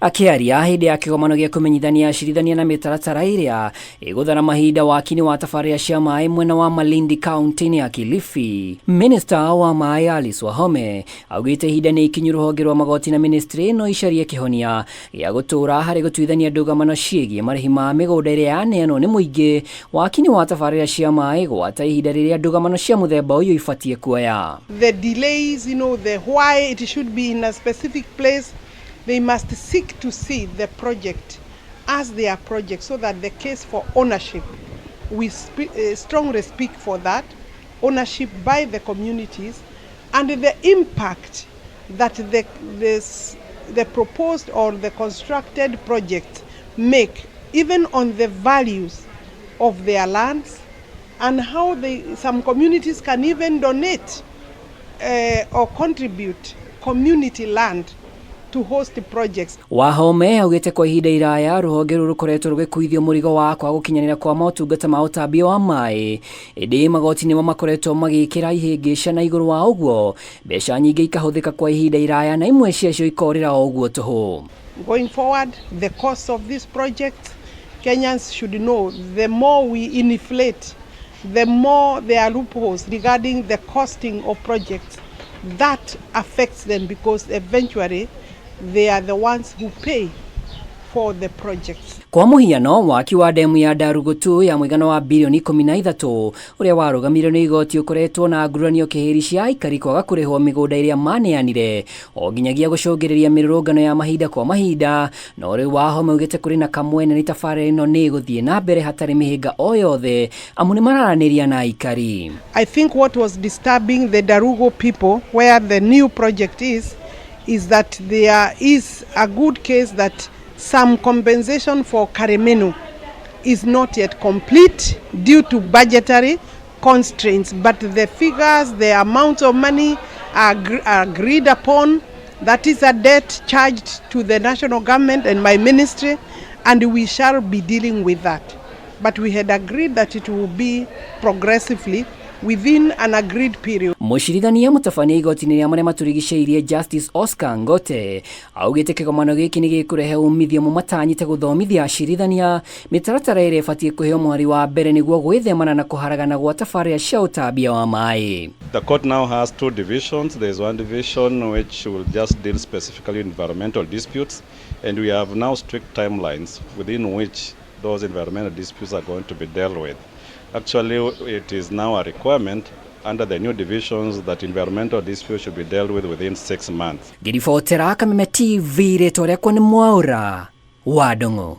Akĩaria hĩndĩ ya kĩgomano gĩa kũmenyithania acirithania na mĩtaratara ĩrĩa ĩgũthara mahinda waki-inĩ wa tabarĩra cia maĩ mwena wa Malindi kaunti-inĩ ya Kilifi, Minista wa maĩ Alice Wahome augĩte ihinda nĩ ikinyu rũhonge rwa magoti na ministry no icarie kĩhonia gĩa gũtũũra harĩ gũtuithania ndũgamano ciĩgiĩ marĩhi ma mĩgũnda ĩrĩa yaneanwo nĩ mũingĩ waki-inĩ wa tabarĩra cia maĩ gwata ihinda rĩrĩa ndũgamano cia mũthemba ũyũ ibatiĩ kuoya. The delays, the why it should be in a specific place, they must seek to see the project as their project so that the case for ownership, we strongly speak for that, ownership by the communities and the impact that the proposed or the constructed project make even on the values of their lands and how some communities can even donate or contribute community land to host the projects. Wahome augĩte kwa ihinda iraya rũhonge rũrũ rũkoretwo rũgĩkuithio mũrigo wa kwaga gũkinyanĩra kwa motungata ma ũtambia wa maĩ, ĩndĩ magoti nĩmo makoretwo magĩkĩra ihĩngĩca na igũrũ wa ũguo mbeca nyingĩ ikahũthĩka kwa ihinda iraya na imwe ciacio ikorĩra o ũguo tũhũ. Going forward, the cost of this project, Kenyans should know the more we inflate, the more there are loopholes regarding the costing of projects that affects them, because eventually they are the ones who pay for the projects. Kwa mũhiano, waki wa ndemu ya Ndarugutu ya mũigana wa birioni 13 ũrĩa warũgamirio nĩ igoti ũkoretwo na nguranio kĩhĩri cia aikari kwaga kũrĩhwo mĩgũnda ĩrĩa maneanire o nginyagia gũcũngĩrĩria mĩrũrũngano ya mahinda kwa mahinda. No rĩu Wahome augĩte kũrĩ na kamwene nĩ tabarĩra ĩno nĩ ĩgũthiĩ na mbere hatarĩ mĩhĩnga o yothe amu nĩ mararanĩria na aikari. I think what was disturbing the Ndarugu people where the new project is that there is a good case that some compensation for Karemenu is not yet complete due to budgetary constraints, but the figures, the amount of money are agreed upon. That is a debt charged to the national government and my ministry, and we shall be dealing with that. But we had agreed that it will be progressively within an agreed period. Mũcirithania mũtabania igoti-inĩ rĩa marĩa matũrigicĩirie Justice Oscar Ngote augĩte kĩgomano gĩkĩ nĩ gĩkũrehe umithio mũmatanyĩte gũthomithia acirithania mĩtaratara ĩrĩa ĩbatiĩ kũheo mwari wa mbere nĩguo gwĩthemana na kũharagana gwa tabarĩra cia ũtambia wa maĩ. The court now has two divisions. There is one division which will just deal specifically in environmental disputes, and we have now strict timelines within which those environmental disputes are going to be dealt with. Actually, it is now a requirement under the new divisions that environmental disputes should be dealt with within 6 months. Ngĩribotera Kameme TV, rĩtwa rĩakwa nĩ Mwaũra wa Ndung'u.